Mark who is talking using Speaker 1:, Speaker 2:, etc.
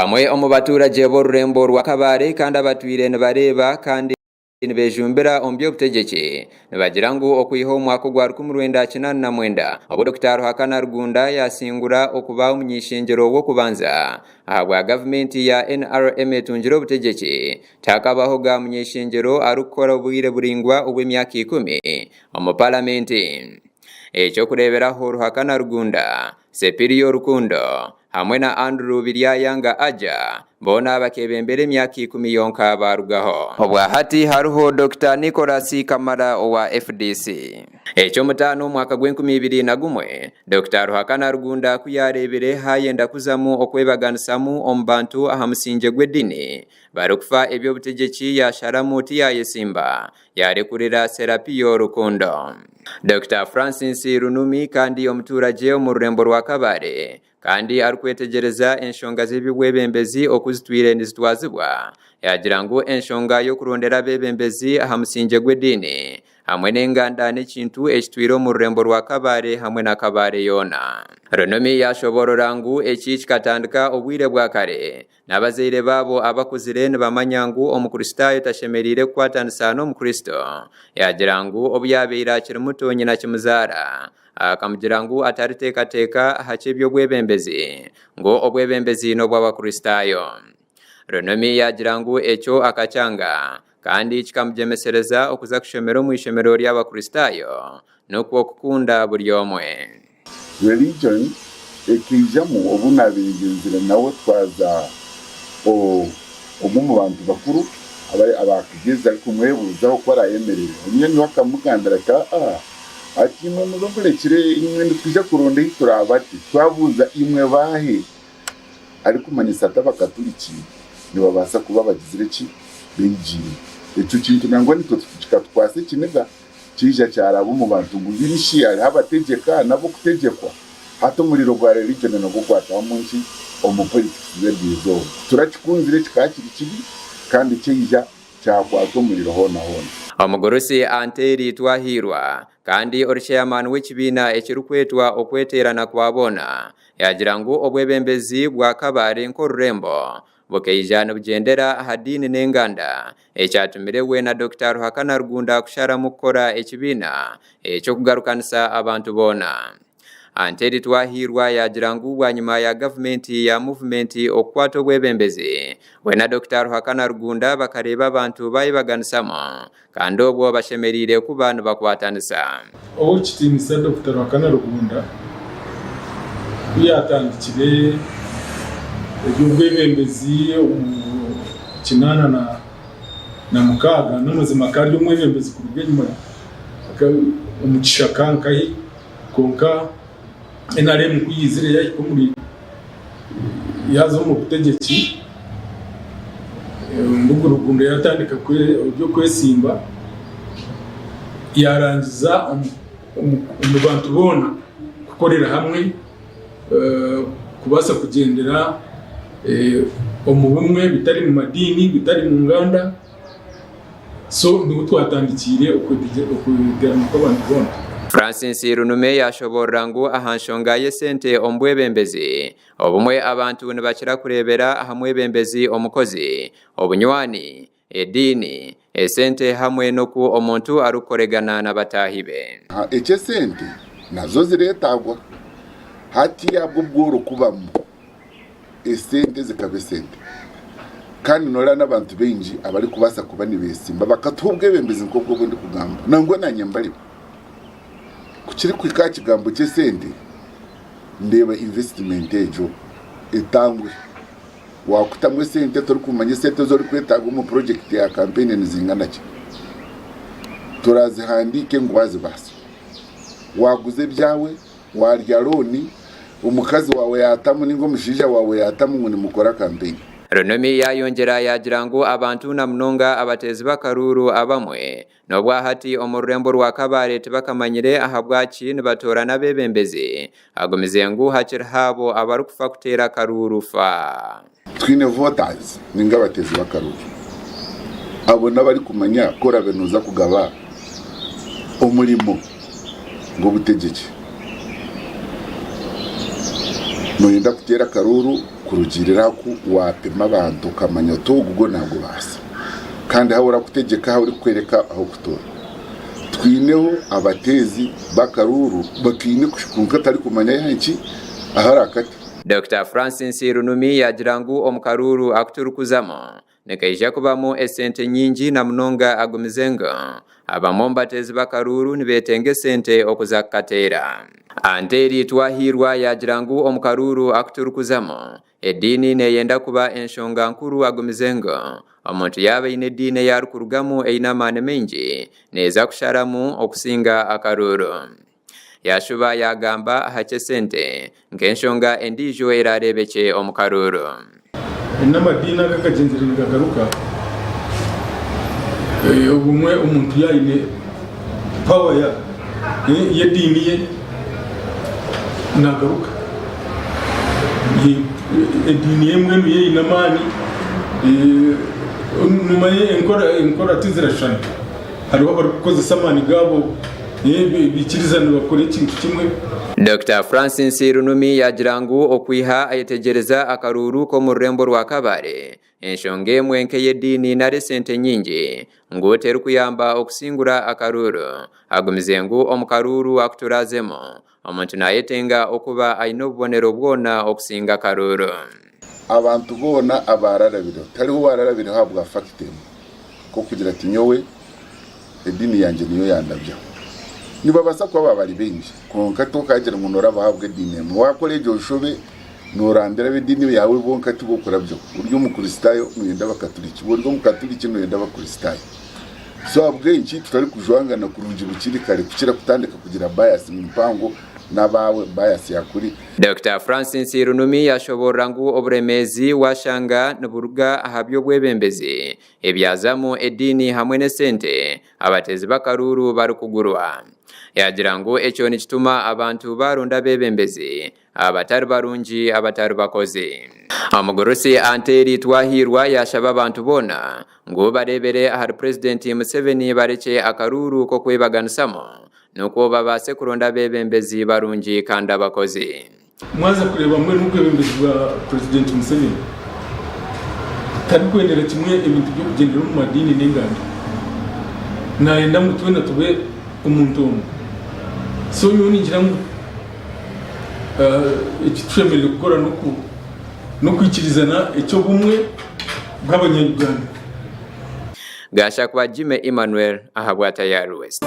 Speaker 1: Bamwe omu baturagye b'orurembo rwa Kabale kandi abatwire nibareeba kandi nibejumbira omu by'obutegyeki nibagira ngu okwiha omu mwaka ogwa 1989 obu Dokita Ruhakana Rugunda yasingura okuba omuny'eishengyero w'okubanza ahabwa gavumenti ya NRM etungire obutegyeki, tihakabahoga muny'eishengyero arikukora obwire buraingwa obw'emyaka ikumi omu paramenti. Eky'okureeberaho Ruhakana Rugunda, Sepirio Rukundo hamwe na Andrew Biryayanga Aja boona bakeebembera emyaka ikumi yonka baarugaho. Obwahati hariho Dokita Nicholas Kamara owa FDC. Eky'omutaano omwaka gw'enkumi ibiri na gumwe, Dokita Ruhakana Rugunda ku yaareebire haayenda kuzamu okwebaganisamu omu bantu aha musingye gw'edini barikufa eby'obutegyeki yaasharamu tiyaayesimba yaarekurira Serapio Rukundo. Dokita Francis Runumi kandi omutuuragye omu rurembo rwa Kabale kandi arikwetegyereza enshonga z'eby'obwebembezi oku zitwire nizitwazibwa, yaagira ngu enshonga y'okurondera abeebembezi aha musingye gw'ediini hamwe n'enganda n'ekintu ekitwire omu rurembo rwa Kabale hamwe na Kabale yoona. Runumi yaashoboorora ngu eki kikatandika obwire bwa kare N'abazaire baabo abakuzire nibamanya ngu Omukristaayo tashemereire kukwatanisa n'Omukristo. Yaagira ngu obu yaabaire akiri muto nyina kimuzaara akamugira ngu atariteekateeka aha ky'eby'obwebembezi, ngu obwebembezi n'obw'Abakristaayo. Runumi yaagira ngu ekyo akakyanga, kandi kikamugyemesereza okuza kushomera omu ishomero ry'Abakristaayo nukwo kukunda buri omwe.
Speaker 2: Religion ekaijamu obu nabaire ngyenzire nawe twaza omwe omu bantu bakuru abakugyeza arikumwebuuzaho ku arayemerere omunywani we akamugambira ati aa ati imwe mube murekire imwe nitwija kuronda ahi turabate twabuuza imwe baahe arikumanyisa ati abakaturiki nibabaasa kuba bagizire ki beigiire ekyo kintu nangwa nitwe kikatukwasa ekiniga. Kyaija kyaraba omu bantu ngu biri shi hariho abategyeka n'ab'okutegyekwa? Hati omuriro gwa religion nagwo gwatahamu nki omu politics z'eryo izooba? Turakikunzire kikaba kiri kibi kandi kyaija kyakwata omuriro hoona hoona.
Speaker 1: Omugurusi Anteri Twahiirwa kandi ori chairman w'ekibiina ekirikwetwa Okweteerana kwa Boona yaagira ngu obwebembezi bwa Kabale nk'orurembo bukaija nibugyendera aha diini n'enganda ekyatumire we na Dokita Ruhakana Rugunda kusharamu kukora ekibiina eky'okugarukanisa abantu boona. Anteri Twahiirwa yaagira ngu bwanyima ya gavumenti ya muvumenti okukwata obwebembezi, we na Dokita Ruhakana Rugunda bakareeba abantu bayebaganisamu kandi obwo bashemereire kuba nibakwatanisa.
Speaker 3: Ow'ekitiinisa Dokita Ruhakana Rugunda ku yaatandikire eby'obwebembezi omu kinaana na mukaaga, n'amazima akaba ari omwebembezi kuruga enyima omu kishaka nkahi kwonka NRM ku yaizire yahika omuri yaaza omu butegyeki, Mbugu Rugunda yaatandika eby'okwesimba yaarangiza omu bantu boona kukorera hamwe kubaasa kugyendera omu bumwe bitari mu madiini bitari mu nganda. So niho twatandikiire okweteerana kw'abantu boona.
Speaker 1: Francis Runume yaashoboorora ngu aha nshonga y'esente omu bwebembezi, obumwe abantu nibakira kureebera aha mwebembezi omukozi, obunywani, ediini, esente hamwe n'oku omuntu arikukoregana na bataahi be.
Speaker 2: Eky'esente nazo zireetaagwa. Hati ahabw'obworo kubamu, esente zikaba esente. Kandi nooreeba n'abantu baingi abarikubaasa kuba nibeesimba bakatuha obwebembezi nk'obwo obu ndikugamba. Nangwa naanye mbarimu. Ku kirikuhika aha kigambo ky'esente, ndeeba investment egyo etanguhi. Waakutamu esente torikumanya esente ezi orikwetaaga omu purojekiti ya kampeyini nizingana ki, toraazihandiike ngu waazibaasa. Waaguza ebyawe. Waarya looni, omukazi waawe yaatamu nainga omushaija waawe yaatamu ngu nimukora kampeyini.
Speaker 1: Runumi yaayongyera yaagira ngu abantu na munonga abateezi b'akaruuru abamwe n'obwahati omu rurembo rwa Kabale tibakamanyire ahabwaki nibatoorana abeebembezi, agumize ngu hakiriho abo abarikufa kuteera akaruuru fa.
Speaker 2: Twine voters ninga abateezi b'akaruuru. Abo n'abarikumanya ku oraabe nooza kugaba omurimo gw'obutegyeki. Nooyenda kuteera akaruuru Kurugiirira aha ku waapima abantu okamanya oti ogu gwo naagubaasa kandi ahu orakutegyeka ahu orikukworeka ah'okutuura. Twineho abateezi b'akaruuru bakaine kwonka tarikumanya yaha ki ahu arakate.
Speaker 1: Dokita Francis Runumi yaagira ngu omu karuuru aku turikuzamu nikaija kubamu esente nyingi na munonga agumize ngu abamwe omu bateezi b'akaruuru nibeetenga esente okuza kukateera. Anteri Twahiirwa yaagira ngu omu karuuru aku turikuzamu, ediini neeyenda kuba enshonga nkuru agumize ngu omuntu yaaba aine ediini ei arikurugamu eine amaani maingi, neeza kusharamu okusinga akaruuru. Yaashuba yaagamba aha ky'esente nk'enshonga endiijo eraareebekye omu karuuru.
Speaker 3: N'amadiini aga agagyenzire nigagaruka, obumwe omuntu yaaba aine power y'ediini ye nagaruka. Ediini ye mbwenu yo eine amaani, noomanya enkora tizirashushana. Hariho abarikukozesa amaani gaabo baikiriza nibakora ekintu kimwe.
Speaker 1: Dokita Francis Runumi yaagira ngu okwiha ayetegyereza akaruuru k'omu rurembo rwa Kabale, enshonga emwe nk'ey'ediini nari esente nyingi ngu terikuyamba okusingura akaruuru. Agumize ngu omu karuuru aku turaazemu, omuntu naayetenga okuba aine obubonero bwona okusinga akaruuru.
Speaker 2: Abantu boona abaararabireho, tihariho owaararabireho ahabwa fakita emwe, nk'okugira ati, Nyowe ediini yangye niyo yandabyaho. Nibabaasa kuba baaba bari baingi, kwonka tokaagira ngu noorabaho ahabw'ediini emwe. Waakora egyo nshobe, noorambira ab'ediini yaawe bonka tibo okurabyaho. Ori Omukristaayo, nooyenda Abakaturiki. Ori Omukaturiki, nooyenda Abakristaayo. So ahabw'enki tutarikujwangana kurungi bukiri kare kukira kutandika kugira bias mpango n'abaawe bias ya kuri?
Speaker 1: Dokita Francis Runumi yashoboorora ngu oburemeezi washanga niburuga aha by'obwebembezi, ebyazamu ediini hamwe n'esente abateezi b'akaruuru barikugurwa. Yaagira ngu ekyo nikituma abantu baaronda abeebembezi abatari barungi abatari bakozi. Omugurusi Anteri Twahiirwa yaashaba abantu boona ngu bareebere ahari Purezidenti Museveni barekye akaruuru k'okwebaganisamu Nukwo babaase kuronda abeebembezi barungi kandi abakozi.
Speaker 3: Mwaza kureeba mbwenu obwebembezi bwa Purezidenti Museveni tarikwendera kimwe ebintu by'okugyendera omu madiini n'enganda. Nayenda ngu twena tube omuntu omwe. So nyowe ningira ngu eki tushemereire kukora n'okwikirizana eky'obumwe bw'abanya-Uganda.
Speaker 1: Gashakwa Jimmy Emmanuel ahabwa Tayari West.